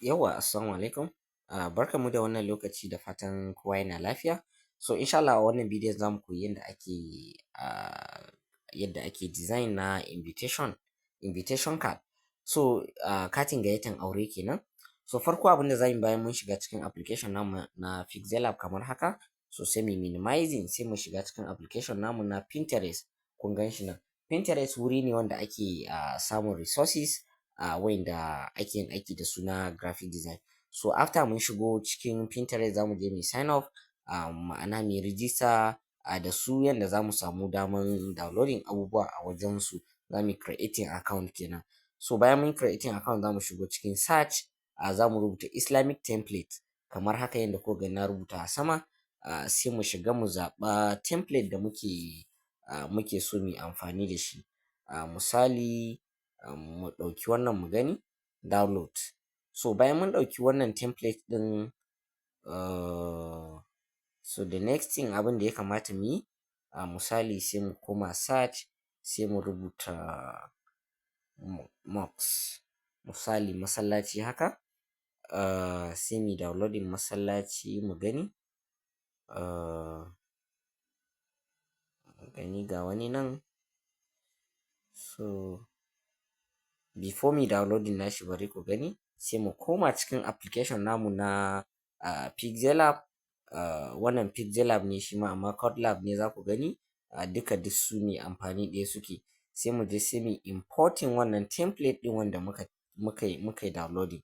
Yauwa, assalamu alaikum. Barkanmu da wannan lokaci, da fatan kowa yana lafiya. So insha Allah a wannan bidiyon za mu koyi yadda ake design na invitation card. So katin gayyatan aure kenan. So farko abin da za mu yi, bayan mun shiga cikin application namu na Pixel kamar haka, so sai mu minimizing, sai mu shiga cikin application namu na Pinterest. Kun gan shi nan. Pinterest wuri ne wanda ake samun resources wa'inda ake yin aiki da su na graphic design. So after mun shigo cikin Pinterest, za mu je mu sign up, ma'ana mu yi register da su, yanda za mu samu daman downloading abubuwa a wajen su. Za mu yi creating account kenan. So bayan mun yi creating account, za mu shigo cikin search, za mu rubuta Islamic template kamar haka yanda kuka ga na rubuta a sama. Sai mu shiga mu zaɓa template da muke so mu yi amfani da shi. Misali, mu ɗauki wannan mu gani, download. So bayan mun ɗauki wannan template ɗin, so the next thing, abin da ya kamata mu yi, misali sai mu koma search, sai mu rubuta mosque, misali masallaci haka, sai mu yi downloading masallaci mu gani. Mu gani, ga wani nan. So before mu yi downloading nashi, bari ku gani, sai mu koma cikin application namu na Pixel Lab. Wannan Pixel Lab ne shi ma, amma Code Lab ne za ku gani. Duka duk su ne, amfani ɗaya suke. Sai mu je sai mu yi importing wannan template ɗin wanda muka yi downloading.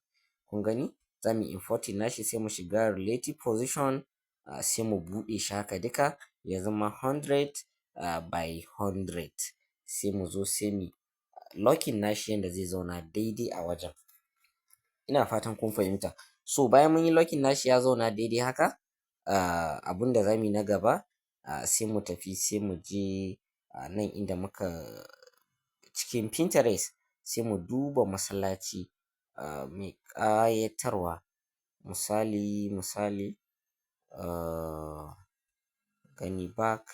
Kun gani? Za mu yi importing nashi, sai mu shiga relative position, sai mu buɗe shi haka duka ya zama 100 by 100. Sai mu zo sai mu locking nashi yanda zai zauna daidai a wajen. Ina fatan kun fahimta. So bayan mun yi locking nashi ya zauna daidai haka, abun da za mu yi na gaba, sai mu tafi, sai mu je nan inda muka cikin Pinterest, sai mu duba masallaci mai ƙayatarwa. Misali, gani back.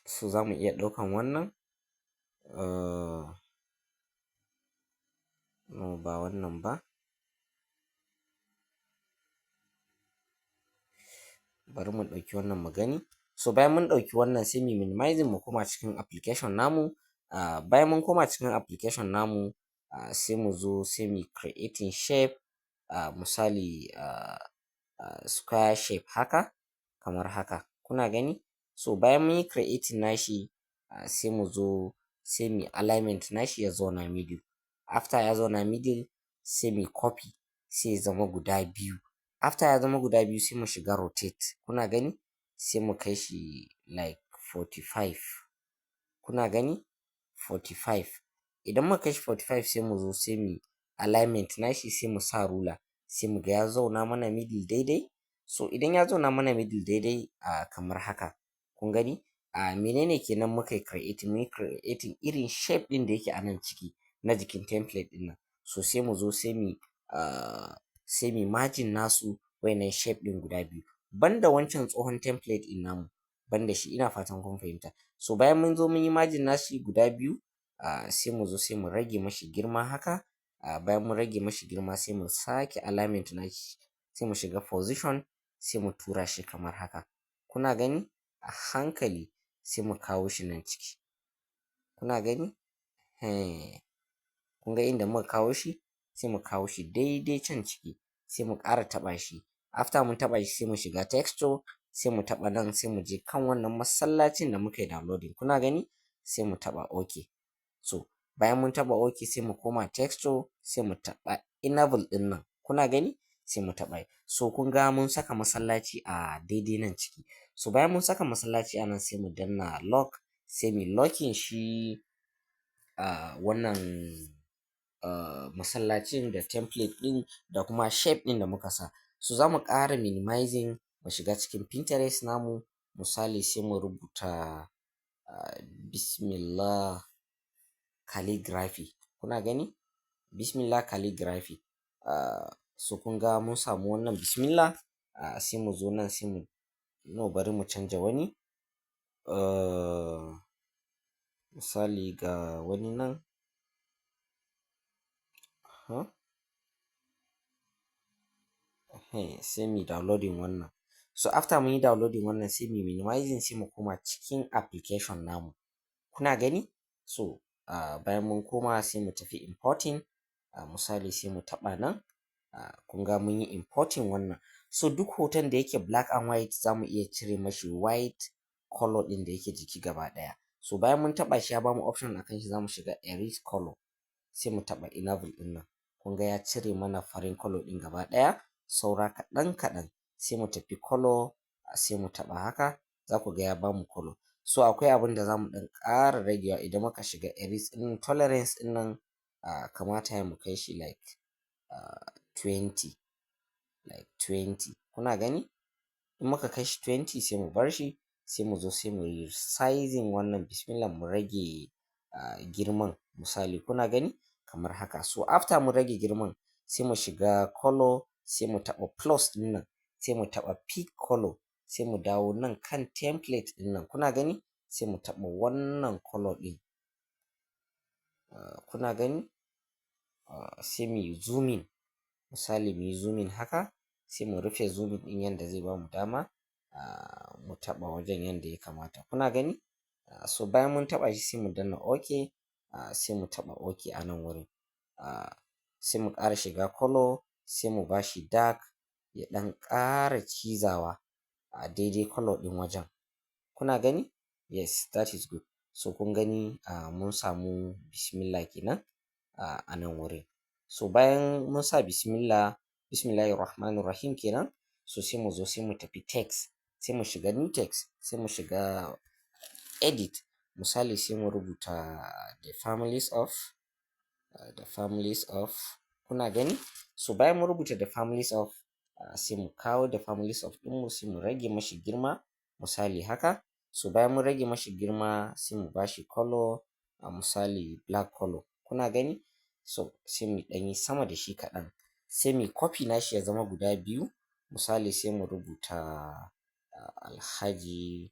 So za mu iya ɗaukan wannan. No, ba wannan ba. Bari mu ɗauki wannan mu gani. So bayan mun ɗauki wannan, sai mu minimizing, mu koma cikin application namu. Bayan mun koma cikin application namu, sai mu zo sai mu creating shape, misali square shape haka, kamar haka. Kuna gani? So bayan mun yi creating nashi, sai mu zo sai mu alignment nashi ya zauna middle. After ya zauna middle, sai mu copy, sai ya zama guda biyu. After ya zama guda biyu, sai mu shiga rotate. Kuna gani? Sai mu kai shi like 45. Kuna gani? 45. Idan muka kai shi 45, sai mu zo sai mu alignment nashi, sai mu sa ruler, sai mu ga ya zauna mana middle daidai. So idan ya zauna mana middle daidai kamar haka, kun gani? Menene kenan muka yi creating? Mun yi creating irin shape ɗin da yake a nan ciki na jikin template ɗin nan. So sai mu zo sai mu merging nasu, wayannan shape ɗin guda biyu. Banda wancan tsohon template ɗin namu, banda shi, ina fatan kun fahimta. So bayan mun zo mun yi merging nashi guda biyu, sai mu zo sai mu rage mashi girma haka. Bayan mun rage mashi girma, sai mu sake alignment nashi, sai mu shiga position, sai mu tura shi kamar haka. Kuna gani? A hankali sai mu kawo shi nan ciki. Kuna gani? Kun ga inda muka kawo shi? Sai mu kawo shi daidai can ciki, sai mu ƙara taɓa shi. After mun taɓa shi, sai mu shiga texture, sai mu taɓa nan, sai mu je kan wannan masallacin da muka yi downloading. Kuna gani? Sai mu taɓa OK. So bayan mun taɓa OK, sai mu koma texture, sai mu taɓa enable ɗin nan. Kuna gani? Sai mu taɓa. So kun ga mun saka masallaci a daidai nan ciki. So bayan mun saka masallaci a nan, sai mu danna lock, sai mu locking shi wannan masallacin da template ɗin da kuma shape ɗin da muka sa. So za mu ƙara minimizing, mu shiga cikin Pinterest namu, misali sai mu rubuta Bismillah calligraphy. Kuna gani? Bismillah calligraphy. So kun ga mun samu wannan Bismillah, sai mu zo nan sai mu, no, bari mu canja wani. Misali, ga wani nan. Huh? Sai mu downloading wannan. So after mun yi downloading wannan, sai mu minimizing, sai mu koma cikin application namu. Kuna gani? So bayan mun koma, sai mu tafi importing. Misali, sai mu taɓa nan. Kun ga mun yi importing wannan. So duk hoton da yake black and white, za mu iya cire mashi white color ɗin da yake jiki gaba ɗaya. So bayan mun taɓa shi, ya bamu option akan shi, za mu shiga erase color, sai mu taɓa enable ɗin nan. Kun ga ya cire mana farin color ɗin gaba ɗaya. Saura kaɗan kaɗan, sai mu tafi color, sai mu taɓa haka, za ku ga ya bamu color. So akwai abin da za mu ɗan ƙara ragewa idan muka shiga erase ɗin. Tolerance ɗin nan, kamata ya mu kai shi like 20, like 20. Kuna gani? In muka kai shi 20, sai mu bar shi, sai mu zo sai mu yi sizing wannan, bismillah, mu rage girman, misali, kuna gani, kamar haka. So after mun rage girman, sai mu shiga color, sai mu taɓa plus ɗin nan, sai mu taɓa pick color, sai mu dawo nan kan template ɗin nan, kuna gani, sai mu taɓa wannan color ɗin. Kuna gani? Sai mu yi zooming, misali mu yi zooming haka, sai mu rufe zooming ɗin yanda zai bamu dama mu taɓa wajen yanda ya kamata. Kuna gani? So bayan mun taɓa shi, sai mu danna OK, sai mu taɓa OK a nan wurin. Sai mu ƙara shiga color, sai mu bashi dark, ya ɗan ƙara cizawa a daidai color ɗin wajen. Kuna gani? Yes, that is good. So kun gani, mun samu bismillah kenan a nan wurin. So bayan mun sa bismillah, bismillahirrahmanirrahim kenan. So sai mu zo, sai mu tafi text, sai mu shiga new text, sai mu shiga edit. Misali, sai mu rubuta the families of, the families of. Kuna gani? So bayan mun rubuta the families of, sai mu kawo the families of ɗinmu, sai mu rage mashi girma, misali haka. So bayan mun rage mashi girma, sai mu bashi color, misali black color. Kuna gani? So sai mu ɗan yi sama da shi kaɗan, sai mu copy nashi ya zama guda biyu. Misali, sai mu rubuta Alhaji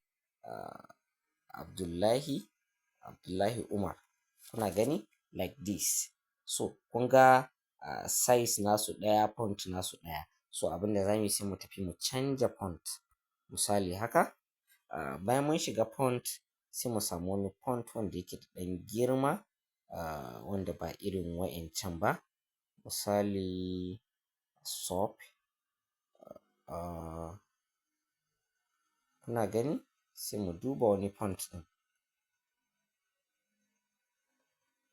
Abdullahi Umar. Kuna gani? Like this. So kun ga size nasu ɗaya, font nasu ɗaya. So abin da zamu yi, sai mu tafi mu canja font, misali haka. Bayan mun shiga font, sai mu samu wani font wanda yake da ɗan girma, wanda ba irin wa'incan ba, misali soap. Kuna gani? Sai mu duba wani font ɗin,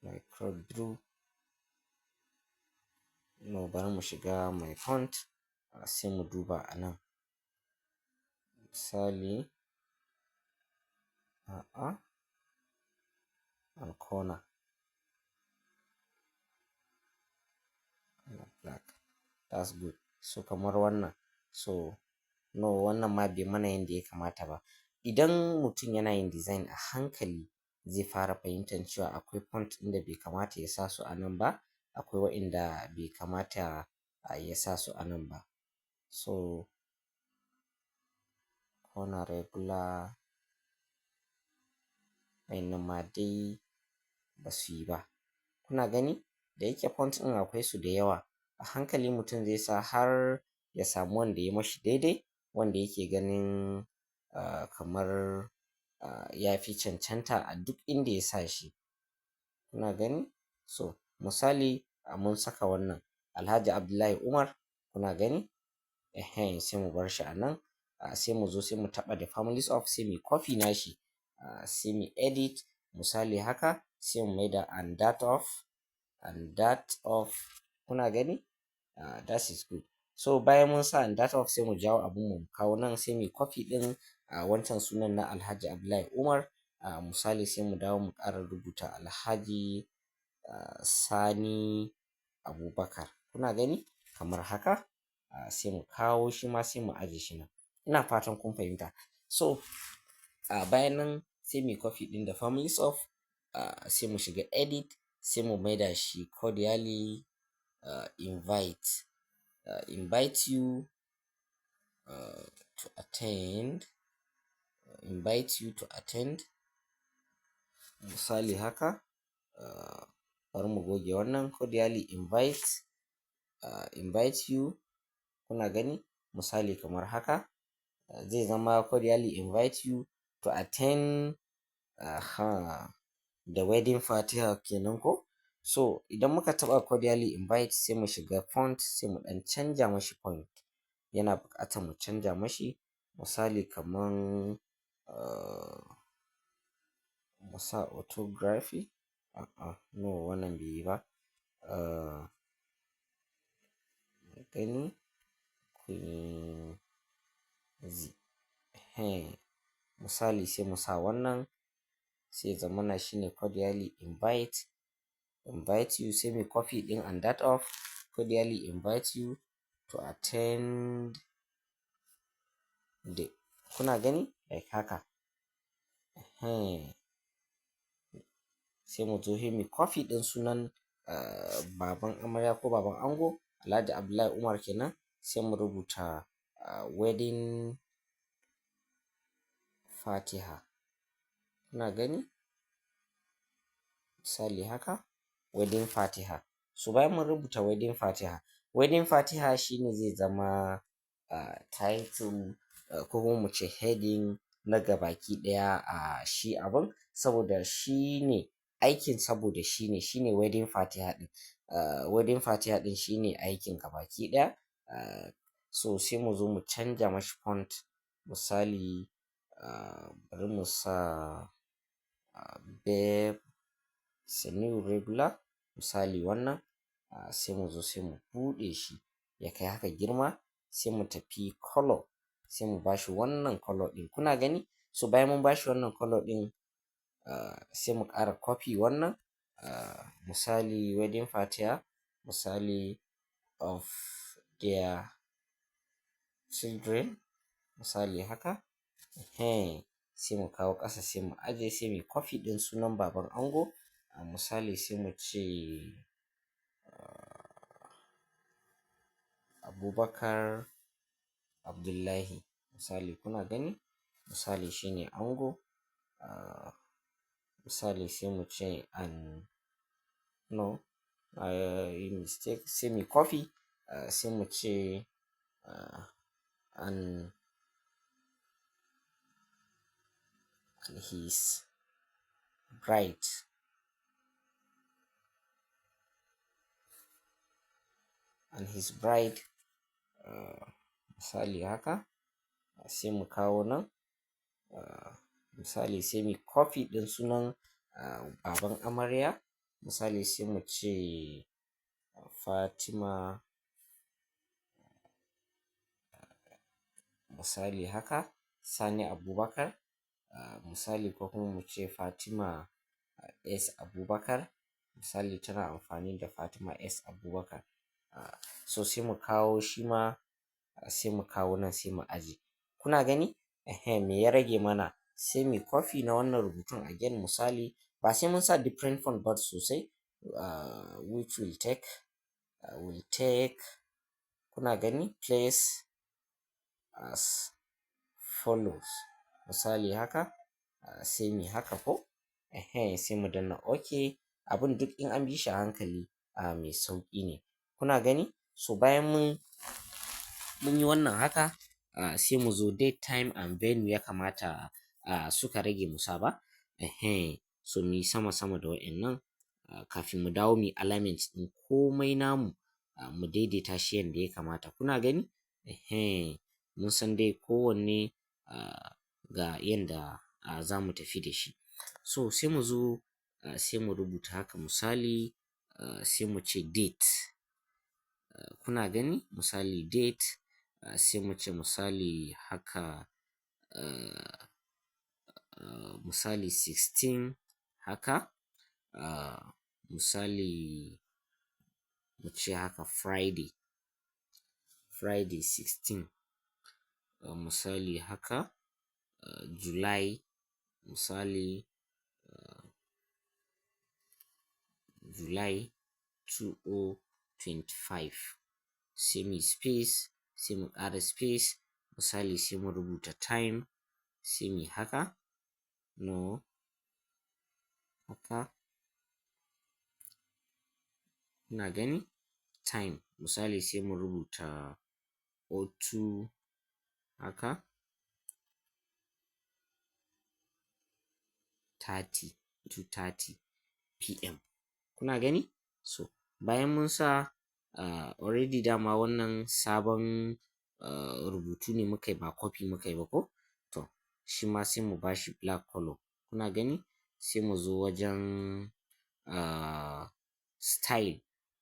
micro. No, bari mu shiga my font, sai mu duba a nan, misali, a'a, Ancona black, that's good. So kamar wannan. So no, wannan ma bai mana yanda ya kamata ba. Idan mutum yana yin design a hankali, zai fara fahimtar cewa akwai font ɗin da bai kamata ya sa su a nan ba, akwai waɗanda bai kamata ya sa su a nan ba. So corner regular, waƴannan ma dai ba su yi ba. Kuna gani? Da yake font ɗin akwai su da yawa, a hankali mutum zai sa har ya samu wanda ya mashi daidai, wanda yake ganin kamar ya fi cancanta a duk inda ya sa shi. Kuna gani? So misali, mun saka wannan Alhaji Abdullahi Umar, kuna gani? Ehen, sai mu bar shi a nan. Sai mu zo, sai mu taɓa the families of, sai mu copy nashi, sai mu edit, misali haka, sai mu maida and that of, and that of. Kuna gani? That is good. So bayan mun sa and that of, sai mu jawo abun mu kawo nan, sai mu copy ɗin wancan sunan na Alhaji Abdullahi Umar. Misali, sai mu dawo mu ƙara rubuta Alhaji Sani Abubakar. Kuna gani? Kamar haka. Sai mu kawo shi ma, sai mu aje shi nan. Ina fatan kun fahimta. So bayan nan, sai mu copy ɗin the families of, sai mu shiga edit, sai mu maida shi cordially invite, invite you to attend, invite you to attend. Misali haka, bari mu goge wannan, cordially invite you. Kuna gani? Misali kamar haka zai zama cordially invite you to attend, aha, the wedding fatiha kenan ko? So idan muka taɓa cordially invite, sai mu shiga font, sai mu ɗan canja mashi font. Yana buƙatar mu canja mashi, misali kaman mu sa orthography. A'a, no, wannan bai yi ba. Gani Quinzy. Misali sai mu sa wannan, sai ya zamana shine cordially invite you, sai muyi copy ɗin and that of cordially invite you to attend the, kuna gani, like haka. Sai mu zo sai muyi copy ɗin sunan baban amarya ko baban ango, Alhaji Abdullahi Umar kenan, sai mu rubuta wedding fatiha. Kuna gani? Misali haka, wedding fatiha. So bayan mun rubuta wedding fatiha, wedding fatiha shine zai zama title ko kuma mu ce heading na gabaki ɗaya a shi abun, saboda shi ne aikin, saboda shine wedding fatiha ɗin. Wedding fatiha ɗin shine aikin gabaki ɗaya. So sai mu zo mu canja mashi font. Misali, bari mu sa Beb New Regular, misali wannan, sai mu zo sai mu buɗe shi ya kai haka girma, sai mu tafi color, sai mu bashi wannan color ɗin. Kuna gani? So bayan mun bashi wannan color ɗin, sai mu ƙara copy wannan, misali wedding fatiha, misali of their children, misali haka. Sai mu kawo ƙasa, sai mu ajiye, sai muyi copy ɗin sunan baban ango. Misali sai mu ce Abubakar Abdullahi. Misali, kuna gani? Misali shine ango. Misali sai mu ce and, no, na yi mistake, sai muyi copy, sai mu ce and his bride. And his bride, misali haka, sai mu kawo nan, misali sai muyi copy ɗin sunan baban amarya. Misali sai mu ce Fatima, misali haka, Sani Abubakar, misali, ko kuma mu ce Fatima S Abubakar. Misali tana amfani da Fatima S Abubakar. So sai mu kawo shi ma, sai mu kawo nan, sai mu ajiye. Kuna gani? Me ya rage mana? Sai muyi copy na wannan rubutun again, misali ba sai mun sa different font ba sosai, which will take, kuna gani, place as follows. Misali haka, sai muyi haka ko? Sai mu danna okay. Abun duk in an bi shi a hankali, mai sauƙi ne. Kuna gani? So bayan mun yi wannan haka, sai mu zo date, time and venue ya kamata suka rage mu sa ba. So muyi sama sama da wa'innan, kafin mu dawo muyi alignment ɗin komai namu, mu daidaita shi yanda ya kamata. Kuna gani? Mun san dai kowanne ga yanda za mu tafi da shi. So sai mu zo, sai mu rubuta haka, misali, sai mu ce date. Kuna gani? Misali date, sai mu ce misali haka, misali 16 haka, misali mu ce haka Friday 16, misali haka, July, misali, July 2025, sai muyi space, sai mu ƙara space, misali sai mu rubuta time, sai muyi haka, no, Haka. Kuna gani? Time, misali sai mu rubuta 02 haka 30, 2:30 PM. Kuna gani? So bayan mun sa, already dama wannan sabon rubutu ne muka yi, ba copy muka yi ba ko? To shi ma sai mu bashi black color. Kuna gani? Sai mu zo wajen style.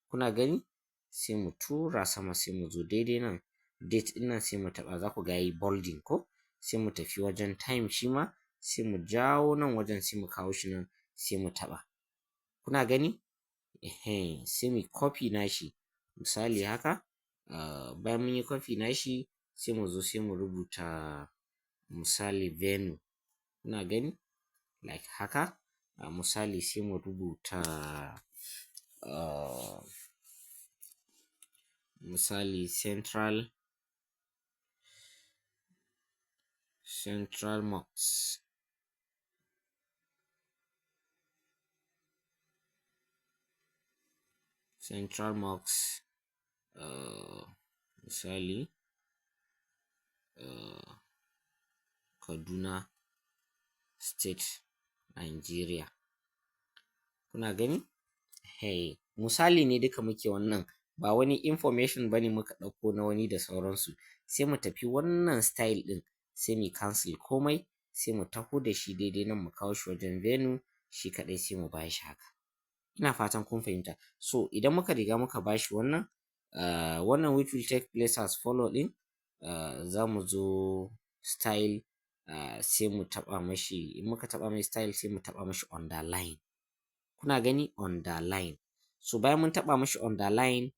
Kuna gani? Sai mu tura sama, sai mu zo daidai nan date ɗin nan, sai mu taɓa, za ku ga yayi bolding ko? Sai mu tafi wajen time shi ma, sai mu jawo nan wajen, sai mu kawo shi nan, sai mu taɓa. Kuna gani? Ehen, sai mu copy nashi, misali haka. Bayan mun yi copy nashi, sai mu zo sai mu rubuta misali venue. Kuna gani? Like haka. Misali sai mu rubuta misali Central Mosque. Central Mosque, misali Kaduna State, Nigeria. Kuna gani? Hey, misali ne duka muke wannan, ba wani information bane muka ɗauko na wani da sauransu. Sai mu tafi wannan style ɗin, sai mu cancel komai, sai mu taho da shi daidai nan, mu kawo shi wajen venue shi kaɗai, sai mu bashi haka. Ina fatan kun fahimta. So idan muka riga muka bashi wannan, wannan "which will take place as follow" ɗin, za mu zo style, sai mu taɓa mashi. In muka taɓa mai style, sai mu taɓa mashi underline. Kuna gani? Underline. So bayan mun taɓa mashi underline,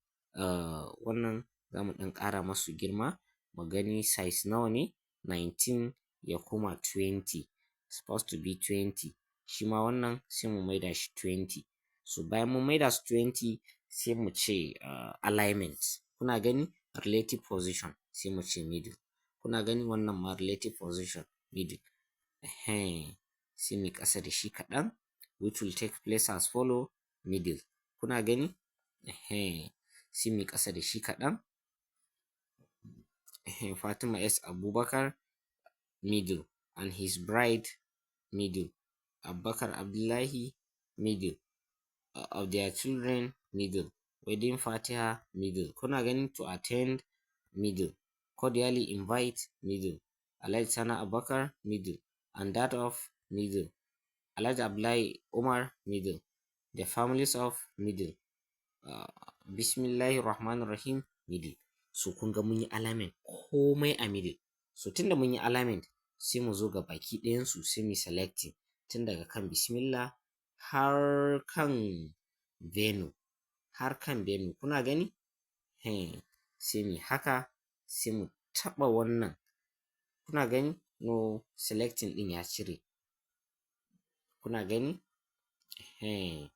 wannan za mu ɗan ƙara masu girma, mu gani size nawa ne. 19 ya koma 20, supposed to be 20. Shi ma wannan sai mu maida shi 20. So bayan mun maida su 20, sai mu ce alignment. Kuna gani? Relative position, sai mu ce middle. Kuna gani? Wannan ma relative position middle. Ehen, sai mu ƙasa da shi kaɗan. "Which will take place as follow", middle. Kuna gani? Ehen, sai mu ƙasa da shi kaɗan. Ehen, Fatima S Abubakar, middle, and his bride, middle, Abubakar Abdullahi, middle, of their children, middle, wedding Fatiha, middle. Kuna gani? To attend, middle, cordially invite, middle, Alhaji Sani Abubakar, middle, and that of, middle, Alhaji Abdullahi Umar, middle, the families of, middle, Bismillahir Rahmanir Rahim, middle. So kun ga mun yi alignment komai a middle. So tunda mun yi alignment, sai mu zo ga baki ɗayansu, sai mu selecting tun daga kan Bismillah har kan venue, har kan venue. Kuna gani? He, sai mu haka, sai mu taɓa wannan. Kuna gani? No, selecting ɗin ya cire. Kuna gani? He,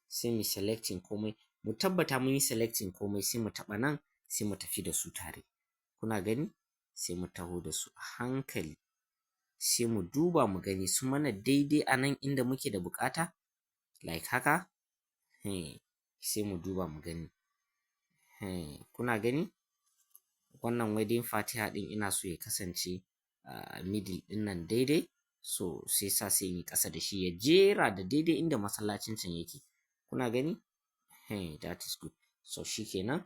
sai mu selecting komai, mu tabbata mun yi selecting komai, sai mu taɓa nan, sai mu tafi da su tare. Kuna gani? Sai mu taho da su a hankali, sai mu duba mu gani su mana daidai a nan inda muke da buƙata, like haka. He, sai mu duba mu gani. He, kuna gani? Wannan wedding Fatiha ɗin ina so ya kasance middle ɗin nan daidai. So sai sa sai in yi ƙasa da shi ya jera da daidai inda masallacin can yake. Kuna gani? He, that is good. So shikenan,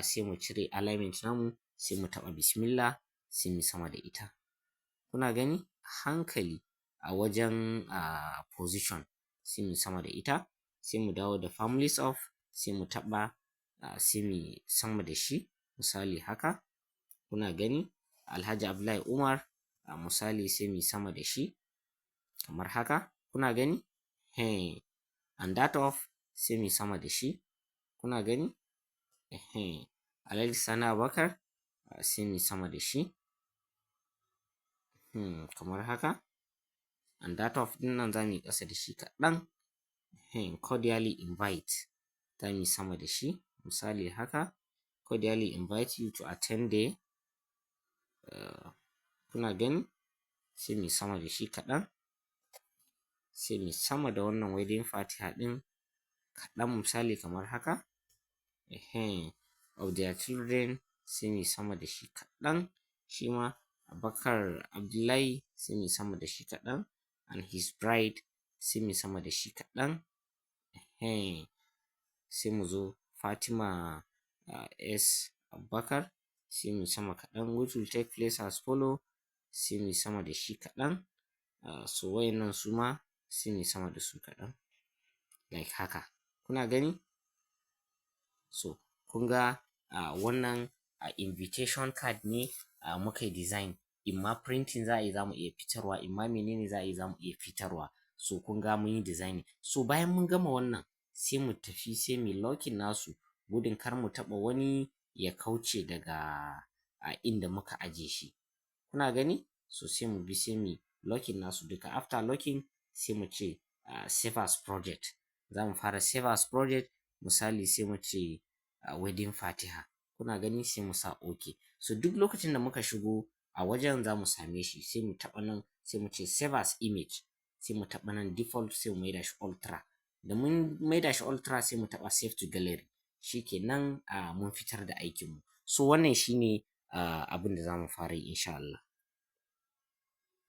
sai mu cire alignment namu, sai mu taɓa Bismillah, sai mu sama da ita. Kuna gani? Hankali a wajen position, sai mu sama da ita, sai mu dawo da families of, sai mu taɓa, sai mu sama da shi, misali haka. Kuna gani? Alhaji Abdullahi Umar, misali sai mu sama da shi kamar haka. Kuna gani? He, and that of, sai mu sama da shi. Kuna gani? Ehen, Alhaji Sani Abubakar, sai mu sama da shi kamar haka. And that of ɗin nan za mu yi ƙasa da shi kaɗan. Cordially invite, za mu yi sama da shi, misali haka. Cordially invite you to attend the, kuna gani? Sai mu yi sama da shi kaɗan. Sai mu sama da wannan wedding fatiha ɗin kaɗan, misali kamar haka. Ehen, of their children, sai mu sama da shi kaɗan. Shi ma Abubakar Abdullahi, sai mu sama da shi kaɗan. And his bride, sai mu sama da shi kaɗan. Ehen, sai mu zo Fatima S Abubakar, sai mu sama kaɗan, which will take place as follow, sai mu sama da shi kaɗan. So wayannan su ma sai mu sama da su kaɗan, like haka. Kuna gani? So kun ga wannan invitation card ne muka yi design. In ma printing za a yi, za mu iya fitarwa. In ma menene za a yi, za mu iya fitarwa. So kun ga mun yi designing. So bayan mun gama wannan, sai mu tafi, sai mu locking nasu, gudun kar mu taɓa wani ya kauce daga a inda muka aje shi. Kuna gani? So sai mu bi, sai mu locking nasu duka. After locking, sai mu ce save as project. Za mu fara save as project, misali sai mu ce wedding fatiha. Kuna gani? Sai mu sa okay. So duk lokacin da muka shigo a wajen, za mu same shi. Sai mu taɓa nan, sai mu ce save as image. Sai mu taɓa nan default, sai mu maida shi ultra. Da mun maida shi ultra, sai mu taɓa save to gallery. Shikenan, mun fitar da aikin mu. So wannan shine abin da za mu fara yi, insha Allah.